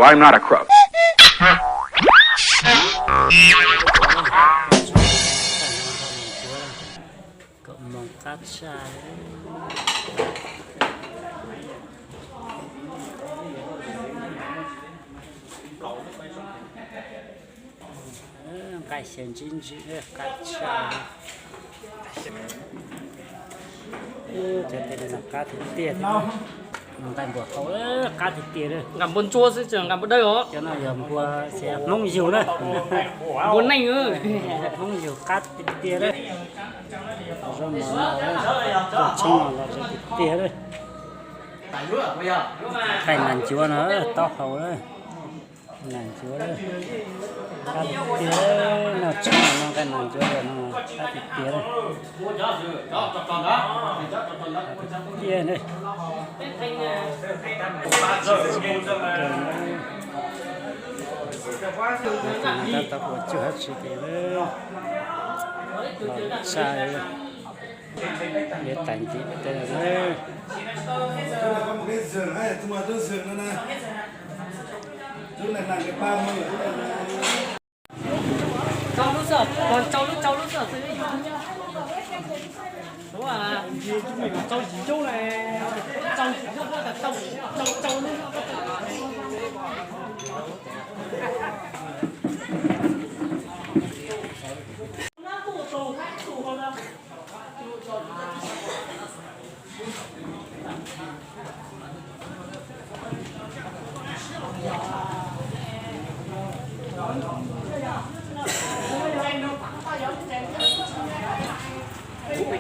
Well, I'm not a crook. Kaum moos qab tshaj. Nqaij xyaw ntsib ntsib qab tshaj. Cov tej no qab tiag tiag, nqaij npua hau qab tiag tiag li. Nqaij npua ntsuab xwb, nqaij npua dawb os. Cov no yog npua Hmoob yug na. Npua neej, Hmoob yug qab tiag tiag li. Zaub mov no, tshoob no los tiag tiag li. Nqaij nas ncuav no taub hau na. Nas ncuav, qab tiag, noj tshoob no nqaij nas ncuav no qab tiag tiag li. Tiag li. Tab tom ua cuag hab tsi tes los tshaj li. Yuav tais ntim tej no.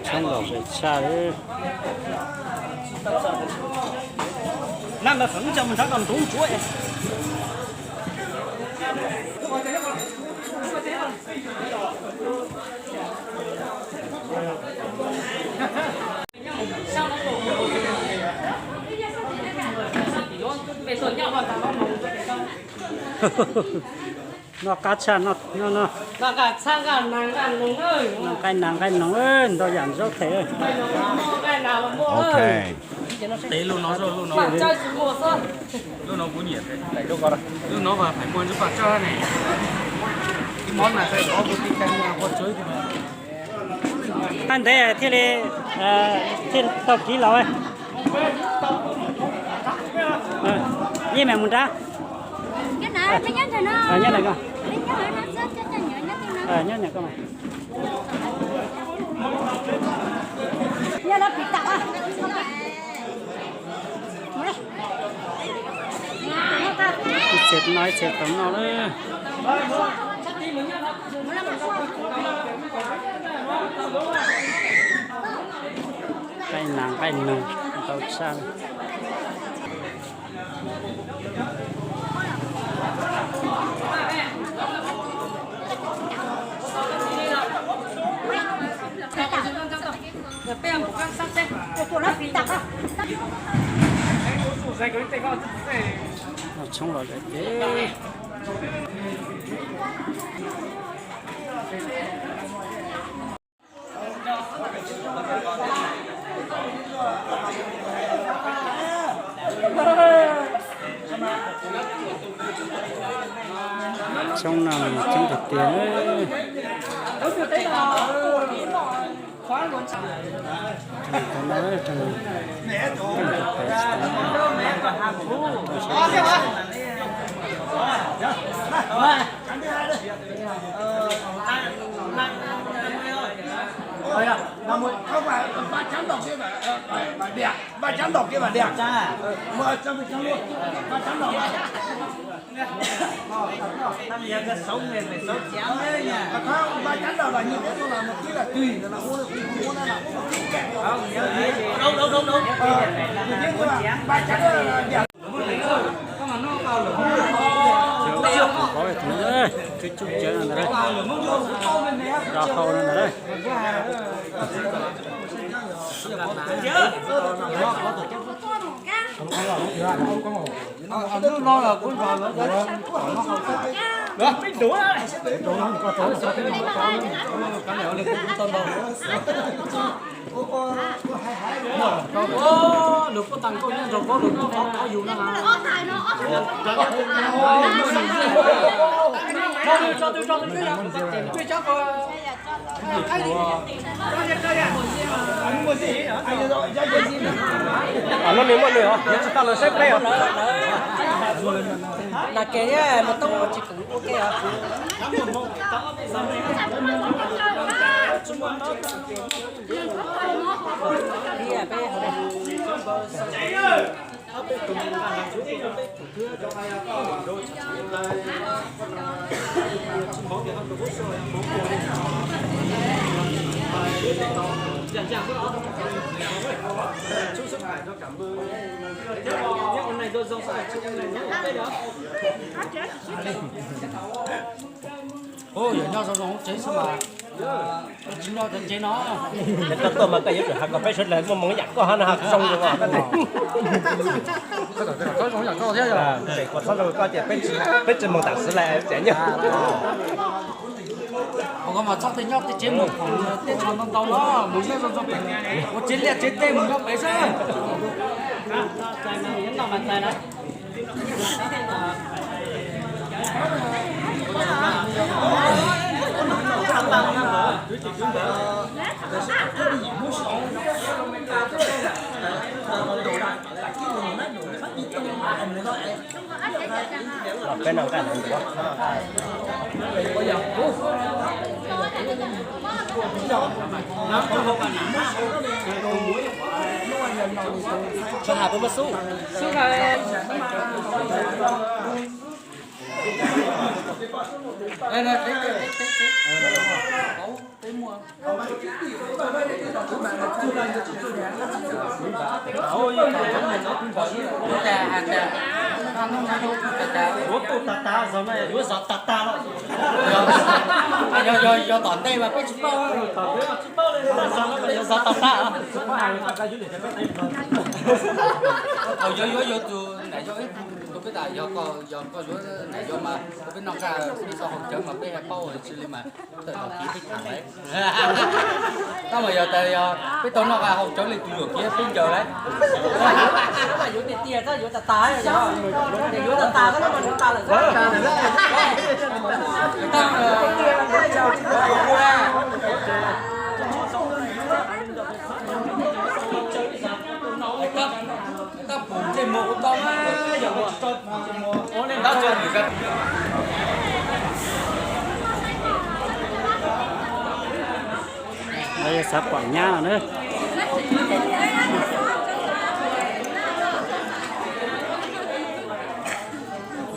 Tshoob los zem tshaj li. Noj qab tshaj, noj, noj, noj. Noj nqaij nas nqaij noog, ntau yam zaub qhev. Ok. Lub no, lub no kuv nyiam. Lub no mas pais muag ntsib paj tsawb ne. Ib mob nas, ua tsuav ib tug. Qab ntev thiaj li, thiaj tau kiv laus. Yeej meem mus nrab. Nyob nyob nyob. Ib txhia no ib txhia tau noj lawm. Nqaij nas nqaij noog ntau tshaj. Noj tshoob los zem tiag. Tshoob no mas coob tiag tiag. Cov cub cawv no ntag, rau hau no ntag. Lawv puab tas nkauj nyob nraum ko, lawv puab qhov qhov yus no. Lub nws muaj nws os, yuav tsis tau lawv saib peb os. Nas ke mas toob tsis koom ua ke os. Ua, yog nyob zoo zoo tsev xwb mas, tsis nyob cov tsev no. Ces koj tuaj mas koj yuav tsum hais kom peb sawv daws muaj hmoo yam koj hab no, zoo zoo os. Koj txhob zoo yam koj thiab, koj txhob zoo koj ces peb tsis moog tam sim lawm tias nyob. Ua koj mas txhob tej nyob tej tsev mus khoom tej tsho ntau ntau no, mus nyob zoo zoo pem, ua tsev liaj tsev teb mus nyob pem xwb. Peb no nqaj ntawd ntuav. Tso has peb muab xub. Yuav tuaj tas tas, zaum no yuav zov tas tas los. Yog tom ntej mas peb tsis paub, tom ntej mas tsis paub li, zaum no yuav zov tas tas. Thaum yog yuav yuav tus nam yog ib tug peb tas, yog koj yuav nam yog mas peb noj nqaj peb tau haus cawv mas peb haj paub tsi li mas tawm los kiv peb tham lawm. Tab mas yog tas yog peb tau noj nqaj haus cawv li tus yuam kev peb ncaws lawm. Yuav tiag tiag, yuav tas tas, yuav tas tas, yuav tas tas, Lawv yog xav pom nyab no na.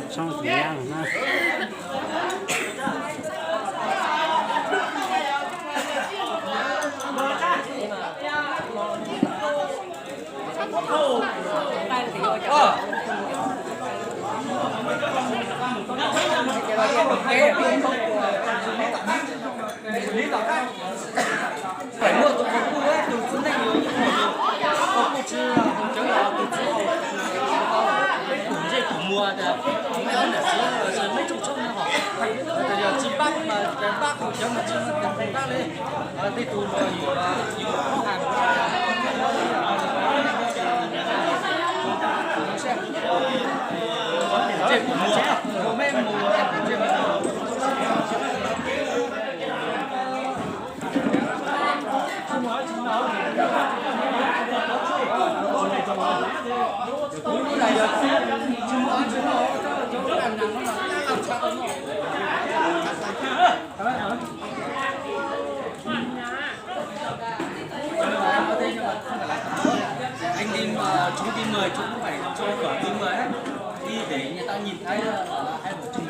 Tshoob tus nyab no na. Pem muaj tus qhov kuj ib tug txiv neej, qhov kuj tsis haus cawv los tus txiv haus, peb pum ntsej pum muag tias meb ob nam txiv meb tsoom tshoob no hom, yog tsis pab mas pab haus cawv mas tsis pab li. Tej tus yuav yuav qhob has ntsej pum muag, meb mus ntsej pum muag. Anh đi mà, chú đi mời, chú cũng phải cho cỏ đi mời ấy. Đi để người ta nhìn thấy là hai vợ chồng.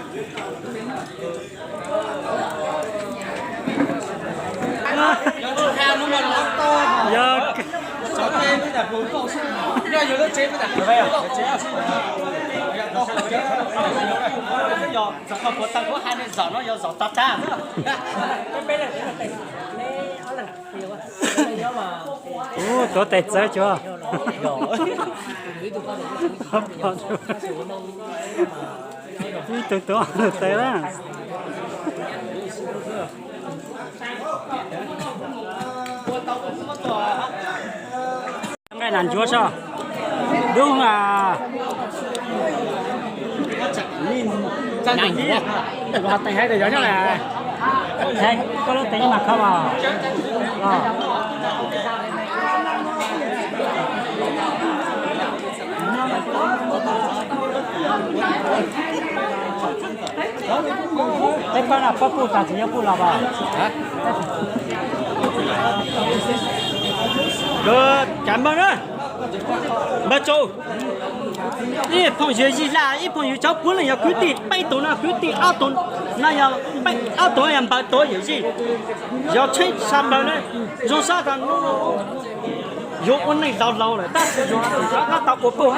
Yog, yog yus lub tsev, yog koj puas tau kuv hais nej zaum no yog zaum tag tag. Ub, tuav tes txawv cuag. Ib tug tuav tes lawm. Nqaij nas ntsuav soj dub a. Teem hais tias yog nyob na, koj lub teem mas khov los. Peb pab no pab puj tas tsis nyob puj los as. Cov npawg na, npawg Tsau, ib phooj ywg Yij Laj, ib phooj ywg Tsau, puav leej yog kwv tij. Peb tus no kwv tij, ob tus no yog, ob tus yog npawg Tuam Yawm Zij, yog tsheb sab npawg na. Zoo sab tas hnub no yuav ua neej laus laus lawm tab sis yog koj tau ua puj,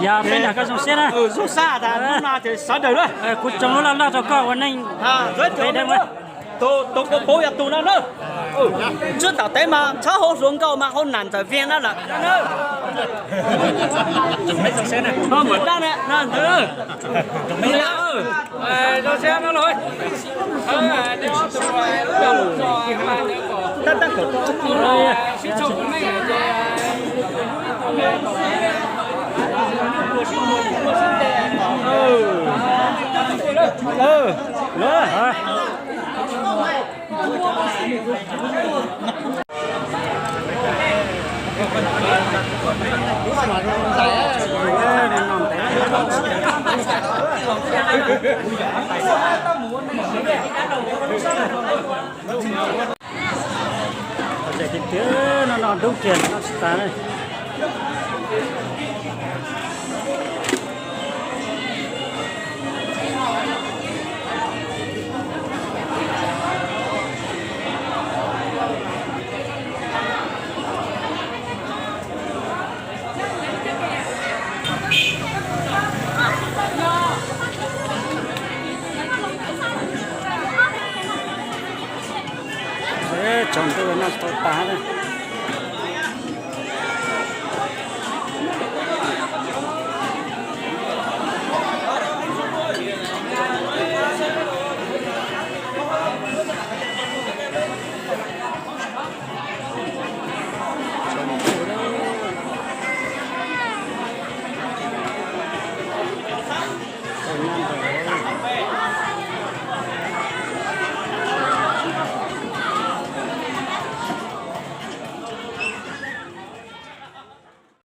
yog peb nrog koj zoo siab na. Zoo sab tas hnub no ces sawv daws na, kuv tso lub laj laj rau koj ua neej. Tus ua puj yog tus no na. Tswb tom tev mas txhob hu hluas nkauj mas hu nam ntxawm Viaj na lawm. Ho muam dab na, ntawd. Tiag tiag no no dub kiag no tsis tas na. Tsaus ntuj no tsis tau tas na.